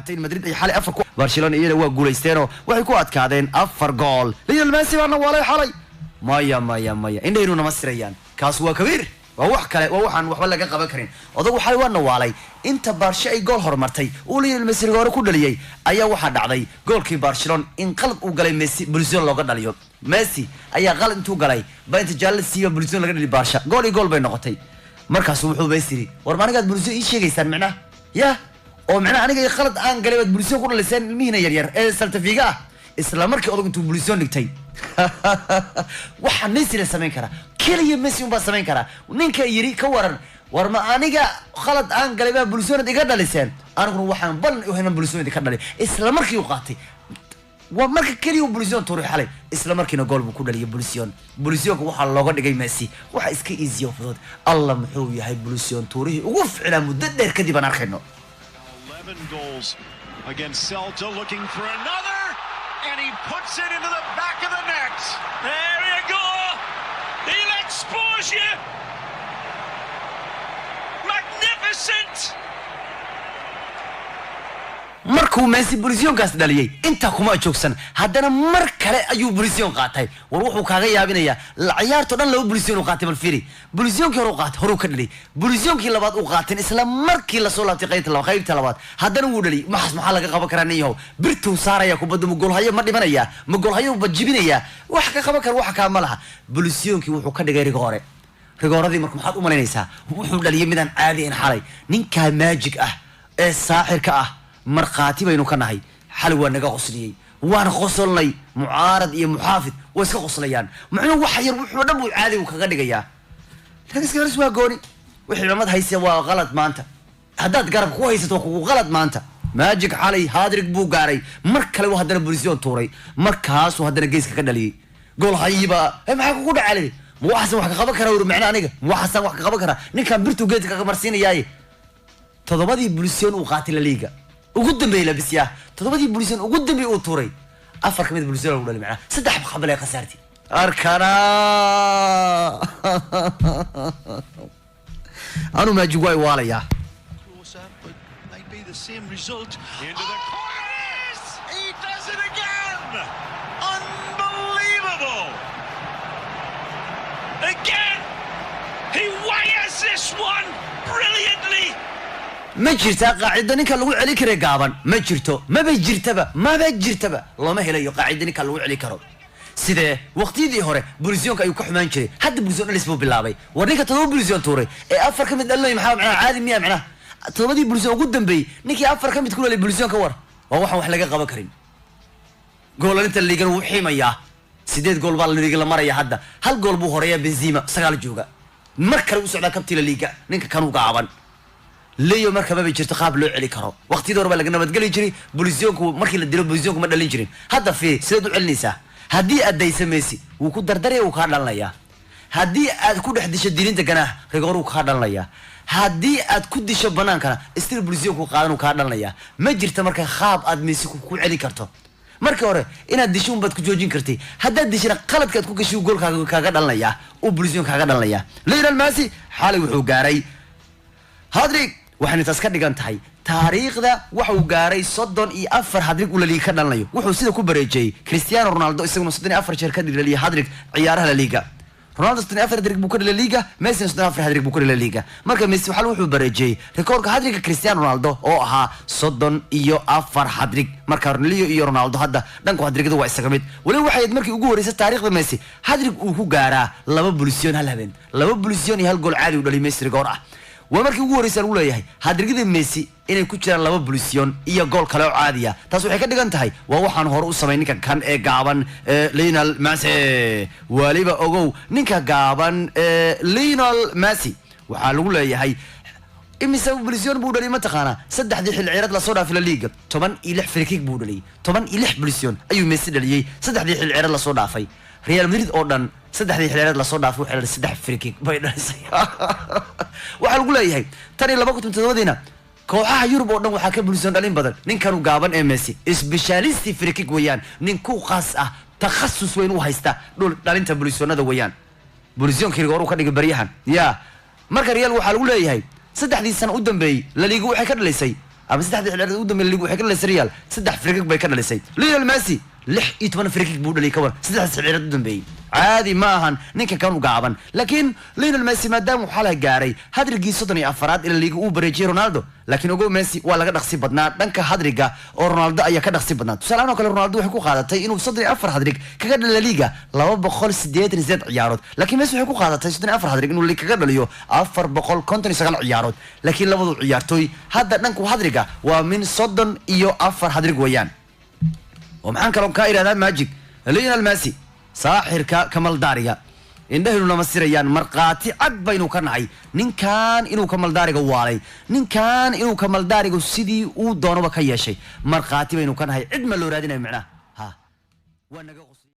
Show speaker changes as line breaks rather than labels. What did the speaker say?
In Madrid ay xalay afar ku Barcelona iyada waa guulaysteenoo waxay ku adkaadeen 4 gool. Lionel Messi baana waalay xalay. Maya, maya, maya, indhahaynu nama sirayaan. Kaas waa kabiir, waa wax kale, waa waxaan waxba laga qaban karin. Odagu xalay waa nawaalay. Inta Baarshe ay gool horumartay uu Lionel Messi hore ku dhaliyay ayaa waxaa dhacday goolkii Barcelona in qalad uu galay Messi, Bulsion looga dhaliyo. Messi ayaa qalad intuu galay ba inta jaalle siiyo Bulsion laga dhali Baarsha. Gool iyo gool bay noqotay. Markaasu wuxuu Messi yidhi: "War ma anigaad Bulsion ii sheegaysaan micnaha ya oo micnaha aniga qalad aan galay baad Bulsion ku dhaliseen ilmihiina yaryar ee Saltafiga ah?" Isla markii odag intuu Bulsion dhigtay, waxaa Messi la samayn karaa keliya Messi unbaa samayn karaa. Ninka yidhi: "Ka waran, war ma aniga khalad aan galay baa Bulsionad iga dhaliseen? Aniguna waxaan ballan u haynan Bulsionad ka dhalay." Isla markii uu qaatay, waa marka keliya uu Bulsion tuuray xalay, isla markiina gool buu ku dhaliyay Bulsion. Bulsionka waxaa looga dhigay Messi waxa iska easy oo fudud. Alla, muxuu yahay Bulsion tuurihii ugu ficnaa muddo dheer kadib aan arkayno.
11 goals against Celta, looking for another, and he puts it into the back of the net.
There you go. He'll expose you. Magnificent.
Markuu Messi bulisyonkaas dhaliyey, intaa kuma joogsan. Haddana mar kale ayuu bulisyon qaatay. War wuxuu kaaga yaabinayaa la ciyaarto dhan laba bulisyon uu qaatay. Bal fiiri, bulisyonkii hore u qaatay, horuu ka dhaliyay. Bulisyoonkii labaad uu qaateen isla markii lasoo laabtay qaybta labaad, haddana wuu dhaliyay. Maxaas maxaa laga qaban karaa? Nin yahow, birtuu saaraya kubadda, ma goolhayo ma dhimanaya, ma goolhayo ba jibinaya? Wax ka qaban kara wax kaa ma laha. Bulisyoonkii wuxuu ka dhigay rigoore. Rigooradii marka maxaad u malaynaysaa? Wuxuu dhaliyay midaan caadi ahayn xalay. Ninkaa magic ah ee saaxirka ah, markhaati baynu ka nahay. Xalay waa naga qosliyey, waan qosolnay. Mucaarad iyo muxaafid way iska qoslayaan. Muxuu wax yar wuxuu dhan buu caadigu kaga dhigayaa. Lagaskaris waa gooni. Wixii cumad haysa waa qalad maanta. Haddaad garab ku haysato waa kugu qalad maanta. Magic xalay hat-trick buu gaaray. Mar kale uu haddana bulision tuuray, markaasuu haddana geeska ka dhaliyey. Gool hayiba maxaa kugu dhacalay? Ma waxaasan wax ka qaban karaa uri macna aniga? Ma waxaasan wax ka qaban karaa? Ninkan birtuu geeska kaga marsiinayaaye. Toddobadii bulision uu qaatay La Liga ugu dambeeyey labisyaa, toddobadii bulision ugu dambeeyey uu tuuray, afar kamid bulision lagu dhalay, macnaha saddex xabal ee khasaarti arkana. Anu magic waa waalayaa.
Closer, but might be the same result. Into the corner. He does it again! Unbelievable!
Again. He wires this one brilliantly.
Ma jirtaa qaacido ninka lagu celi kara gaaban? Ma jirto, maba jirtaba, maba jirtaba. Looma helayo qaacido ninka lagu celi karo. Sidee waqtiyadii hore bulisyonka ayuu ka xumaan jiray, hadda bulisyon dhalis buu bilaabay. War ninka 7 bulisyon tuuray ee afar ka mid dhalinay, maxaa macnaha caadi miya? Macnaha toddobadii bulisyon ugu dambeeyey ninkii afar ka mid ku dhalay bulisyon, ka war, waa waxaan wax laga qaban karin. Goolalinta liigan wuu xiimayaa. 8 gool baa liiga la maraya hadda. Hal gool buu horeeyaa Benzema, 9 jooga. Mar kale u socdaa kabtii La Liga ninka kanuu gaaban Leo. Marka maba jirto qaab loo celi karo. Waqtiyadii hore baa laga nabadgeli jiray bulisyonku. Markii la dilo bulisyonku ma dhalin jirin. Hadda fiiri, sideed u celinaysaa? Haddii aad daysa, Messi wuu ku dardaraya, wuu kaa dhalinayaa. Haddii aad ku dhex disho dilinta ganaax, rigoor, wuu kaa dhalinayaa. Haddii aad ku disho banaankana, still bulisyonku qaadan, wuu kaa dhalinayaa. Ma jirta marka qaab aad Messi ku celin karto. Markii hore inaad disho unbaad ku joojin kartay. Haddaad dishana, qaladkaad ku gashay uu gool kaaga dhalinayaa, uu bulisyon kaaga dhalinayaa. Lionel Messi xalay wuxuu gaaray hat-trick. Waxayna taas ka dhigan tahay taariikhda waxa uu gaaray 34 hat-trick uu laliiga ka dhalinayo. Wuxuu sida ku bareejiyey Cristiano Ronaldo, isaguna 34 jeer ka dhaliyay hat-trick ciyaaraha La Liga. Ronaldo 34 hat-trick buu ka dhaliyay Liga, Messi 34 hat-trick buu ka dhaliyay Liga. Marka Messi waxaa wuxuu bareejiyey rikoorka hat-tricka Cristiano Ronaldo oo ahaa 34 hat-trick. Marka Leo iyo Ronaldo hadda dhanka hat-trickada waa isaga mid. Weliba waxay ahayd markii ugu horeysay taariikhda Messi hat-trick uu ku gaaraa laba bulisyon hal habeen. Laba bulisyon iyo hal gool caadi u dhaliyay Messi, rigoor ah. Waa markii ugu horreysa lagu leeyahay hat-trickada Messi inay ku jiraan laba bulisyon iyo gool kale oo caadiya. Taas waxay ka dhigan tahay waa waxaan hore u samay ninka kan ee gaaban ee Lionel Messi. Waliba ogow, ninka gaaban ee Lionel Messi waxaa lagu leeyahay imise bulisyon buu dhaliyay mataqaanaa? Saddexdii xil ciyaareed lasoo dhaafay La Liga, 16 free kick buu dhaliyay. 16 bulisyon ayuu Messi dhaliyey saddexdii xil ciyaareed lasoo dhaafay. Real Madrid oo dhan saddexdii xil ciyaareed lasoo dhaafay waxay dhalisay 3 free kick bay dhalisay. Waxaa lagu leeyahay tan iyo 2007-diina kooxaha Yurub oo dhan waxaa ka bulisyon dhalin badan ninkanu gaaban ee Messi. Specialist free kick weeyaan, nin ku qaas ah, takhasus weyn u haysta dhul dhalinta bulisyonada weeyaan. Bulisyonkii rigoor uu ka dhigay baryahan ya. Marka Real waxaa lagu leeyahay saddexdii sano u dambeeyey La Liga waxay ka dhalisay Ama saddexdii xilli ciyaareed ugu dambeeyay La Liga waxay ka dhalisay Real saddex free kick bay ka dhalisay. Lionel Messi 16 free kick buu dhaliyay, ka war, saddexdaas xilli ciyaareed u dambeeyay. Caadi ma ahan ninka kan u gaaban. Laakiin Lionel Messi maadaama waxaa la gaaray hadrigii 34aad ila liiga, uu bareejiyay Ronaldo. Laakiin ogow, Messi waa laga dhaqsi badnaa dhanka hadriga oo Ronaldo ayaa ka dhaqsi badnaa. Tusaale ahaan oo kale, Ronaldo waxay ku qaadatay inuu 34 hadrig kaga dhala liiga 288 ciyaarood, laakiin Messi waxay ku qaadatay 34 hadrig inuu liig kaga dhaliyo 459 ciyaarood. Laakiin labadu ciyaartooy hadda dhanku hadriga waa min 34 hadrig weeyaan. Oo maxaan kaloo kaa idhahdaa, Magic Lionel Messi, saaxirka kamaldaariga, indhahaynu nama sirayaan, markhaati cad baynu ka nahay ninkan inuu kamaldaariga waalay, ninkan inuu kamaldaarigu sidii uu doonoba ka yeeshay. Markhaati baynu ka nahay, cid ma loo raadinayo micnaha. Ha, waa naga.